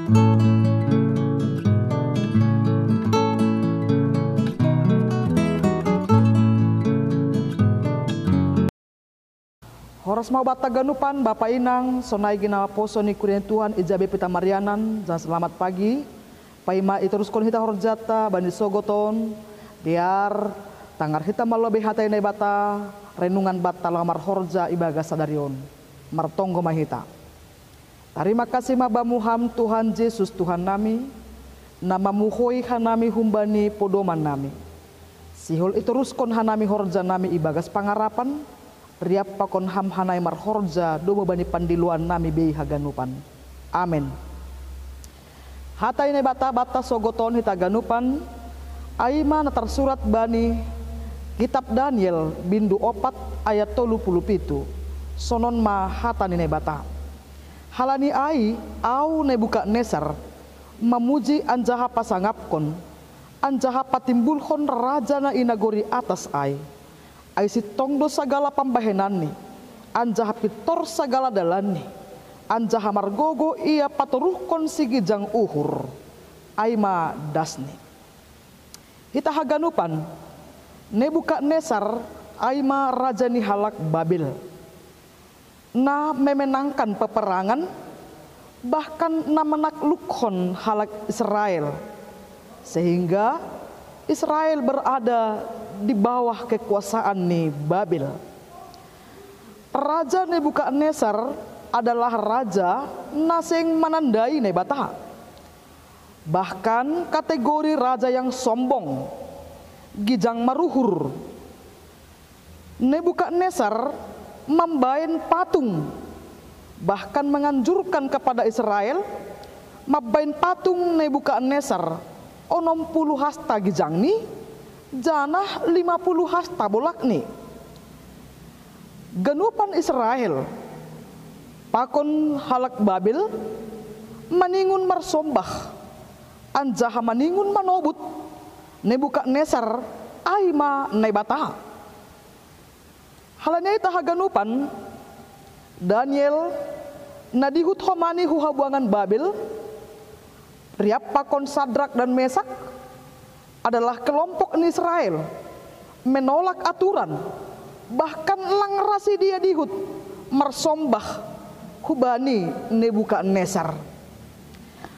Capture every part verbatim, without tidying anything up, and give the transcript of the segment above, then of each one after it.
Horas ma banta ganupan, bapa inang, sonai ginawa poso ni kuria ni Tuhan i jabe pita marianan, jangan selamat pagi. Paima itoruskon hita horjata bani sogot on, biar tangar hita malobi hata ni Naibata, renungan banta laho marhorja ibagas sadari on. Martonggo ma hita. Tarima kasih ma Bamu Ham Tuhan Jesus Tuhan nami, na mamuhoi hanami humbani podoman nami. Sihol itoruskon hanami horja nami ibagas pangarapan, riap pakon Ham hanai marhorja domma bani pandiloan nami bei haganupan. Amen. Hata ni Naibata banta sogot on hita ganupan, ai ma na tarsurat bani Kitab Daniel bindu opat ayat tolu pulu pitu. Sonon ma hata ni Naibata. Halani ai, au Nebukadnesar mamuji anjaha pasangapkon, anjaha patimbulhon raja na i nagori atas ai. Ai sintong do sagala pambahenanni, anjaha pintor sagala dalanni, anjaha margogoh ia patoruhkon sigijang uhur, ai ma dasni. Hita haganupan, Nebukadnesar ai ma raja ni halak Babel, na memenangkan peperangan, bahkan na manaklukhon halak Israel, sehingga Israel berada di bawah kekuasaan ni Babel. Raja Nebukadnesar adalah raja na seng manandai Naibata. Bahkan kategori raja yang sombong, gijang maruhur. Nebukadnesar mambaen patung, bahkan menganjurkan kepada Israel mambaen patung Nebukadnesar onom pulu hasta gijangni, janah lima pulu hasta bolakni. Ganupan Israel pakon halak Babel maningon marsombah, anjaha maningon manobut Nebukadnesar ai ma Naibata. Halani ai ita haganupan, Daniel, na dihut homani hu habuangan Babel, riap pakon Sadrak dan Mesak, adalah kelompok ni Israel, menolak aturan, bahkan lang ra sidea dihut marsombah hubani Nebukadnesar.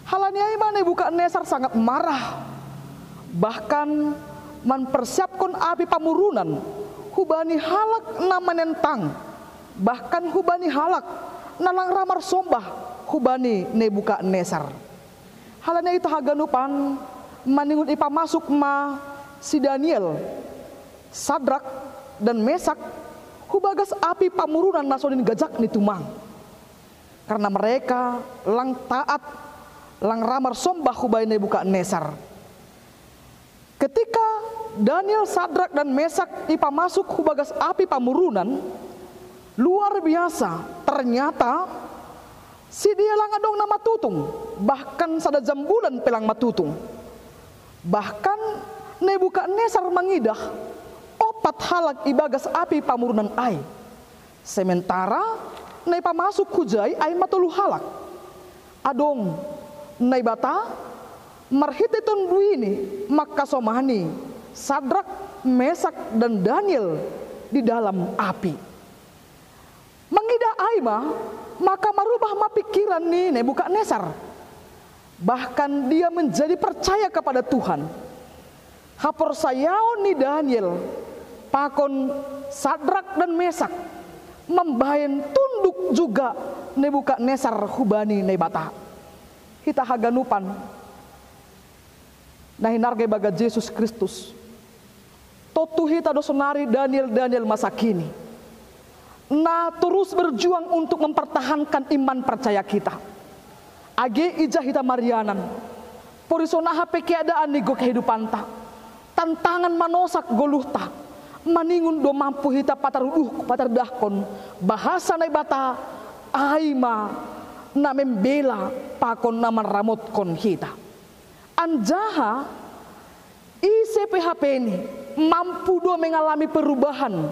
Halani ai ma Nebukadnesar sangat marah, bahkan mampersiapkon api pamurunan hubani halak na menentang, bahkan hubani halak na lang ra marsombah hubani Nebukadnesar. Halani ai ita haganupan maningon ipamasuk ma si Daniel, Sadrak, dan Mesak hu bagas api pamurunan na sonin gajakni tumang. Karena mereka lang taat, lang ra marsombah hubani Nebukadnesar. Ketika Daniel, Sadrak, dan Mesak ipamasuk hu bagas api pamurunan, luar biasa, ternyata sidea lang adong na matutung, bahkan sada jam bulan pe lang matutung. Bahkan Nebukadnesar mangidah opat halak ibagas api pamurunan ai. Sementara na ipamasuk hujai ai ma tolu halak. Adong Naibata marhitei Tonduini mangkasomani Sadrak, Mesak, dan Daniel di dalam api. Mangidah ai ma, maka marubah ma pingkiran ni Nebukadnesar. Bahkan dia menjadi percaya kepada Tuhan. Haporsayaon ni Daniel pakon Sadrak dan Mesak mambahen tunduk juga Nebukadnesar hubani Naibata. Hita haganupan na hinarga ibagas Jesus Kristus. Tontu hita do sonari Daniel-Daniel masa kini, na terus berjuang untuk mempertahankan iman percaya kita. Age ija hita marianan, poris sonaha pe keadaan ni go kehidupanta, tantangan manosak goluhta, maningon do mampu hita pataruduh, pataridahkon bahasa Naibata ai ma na membela pakon na manramotkon hita. Anjaha ise pe hapeni mampu do mengalami perubahan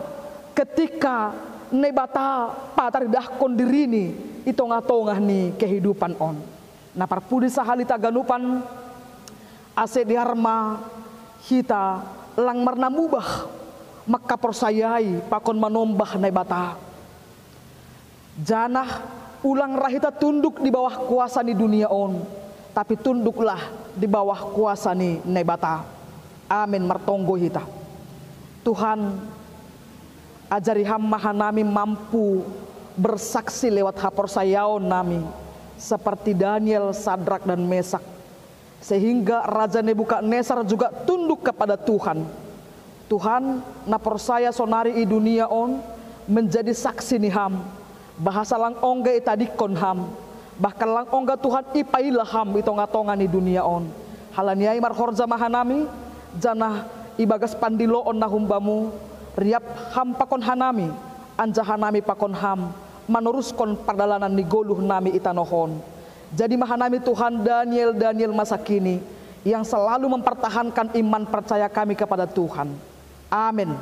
ketika Naibata pataridahkon dirini i tongah-tongah ni kehidupan on. Na parpudi sahali taganupan, ase dear ma hita lang marnamubah mangkaporsayai pakon manombah Naibata. Janah ulang ra hita tunduk di bawah kuasa ni dunia on, tapi tunduklah di bawah kuasa ni Naibata. Amin. Martonggo hita. Tuhan, ajari Ham ma hanami mampu bersaksi lewat haporsayaon nami, seperti Daniel, Sadrak, dan Mesak, sehingga Raja Nebukadnesar juga tunduk kepada Tuhan. Tuhan, na porsaya sonari i dunia on menjadi saksi ni Ham, bahasa lang ongga itadingkon Ham, bahkan lang ongga Tuhan ipaila Ham i tonga-tonga ni dunia on. Halani ai marhorja ma hanami, janah ibagas pandiloon na humbamu, riap Ham pakon hanami, anjaha nami pakon Ham manoruskon pardalanan ni goluh nami i tanoh on. Jadi ma hanami Tuhan Daniel, Daniel masa kini, yang selalu mempertahankan iman percaya kami kepada Tuhan. Amin.